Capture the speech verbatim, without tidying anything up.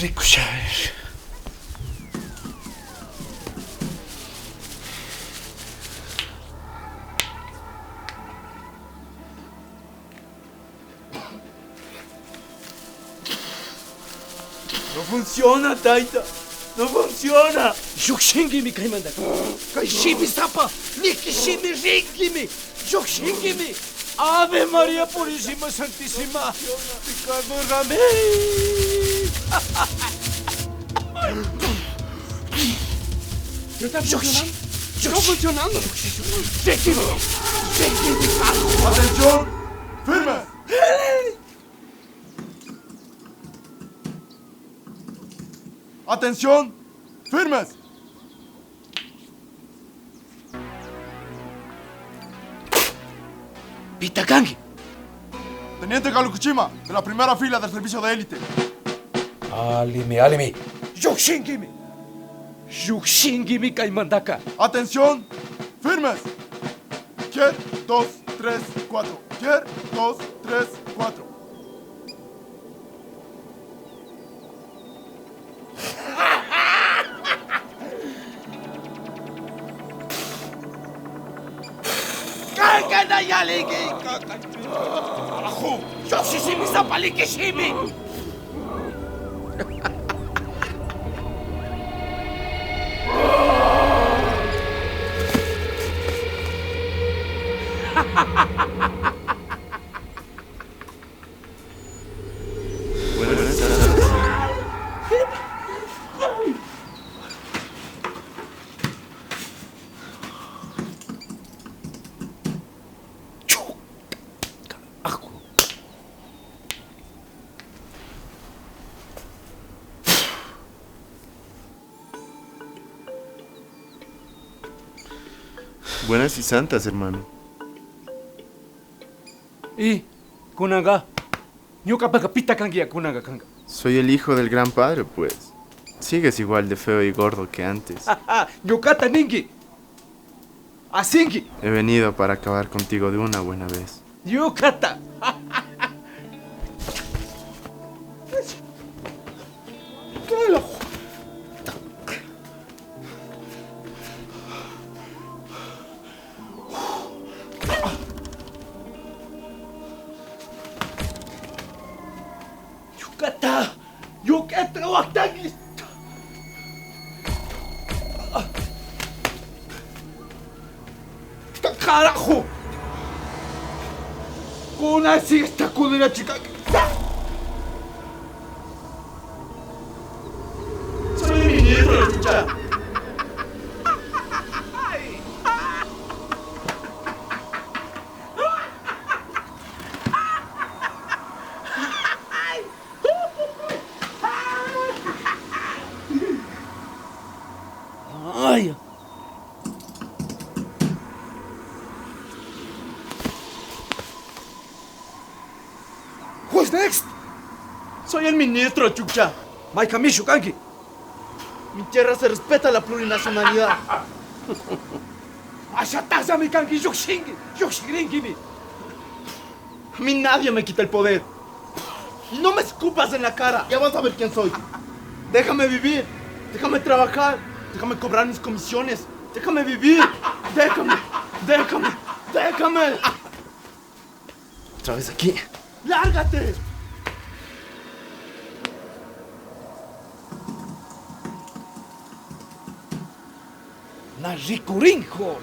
Rikusha, a ver. No funciona, tayta. No funciona. Llukshinkimi kaymanta. Kay shimi sapa, niki shimi rinkimi. Llukshinkimi. Ave María Purísima Santísima. Ricardo Ramírez. ¿Qué está funcionando? Está funcionando. Rinkimi. Rinkimi. Atención, firmes. Atención, firmes. ¿Pita kanki? Teniente Galukuchima, de la primera fila del servicio de élite. Allimi, allimi. Llukshinkimi. Llukshinkimi kaymantaka. Atención, firmes. Kier, dos, tres, cuatro. Kier, dos, tres, cuatro. Kankana yaliki. Ajo. Yo sí, sí, mi zapaliki, sí, mi. Buenas tardes. Buenas y santas, hermano. Y kunanka, ñukapaka pita kankiya kunanka kanka. Soy el hijo del gran padre, pues. Sigues igual de feo y gordo que antes. Ñukata ninki. Asinki. He venido para acabar contigo de una buena vez. Ñukata. Ñukata, ñukata waktanki. ¡Carajo! Kunan sigues takunirachikaki. Soy ministro, chucha. Ay. Who's next? Soy el ministro, chucha. Mayka mishu kanki. Mi tierra se respeta la plurinacionalidad. Ashatallami kanki, llukshinki, llukshikrinkimi. A mí nadie me quita el poder. Y no me escupas en la cara. Ya vas a ver quién soy. Déjame vivir. Déjame trabajar. Déjame cobrar mis comisiones. Déjame vivir. Déjame. Déjame. Déjame. Otra vez aquí. ¡Lárgate! Na rikurinjo.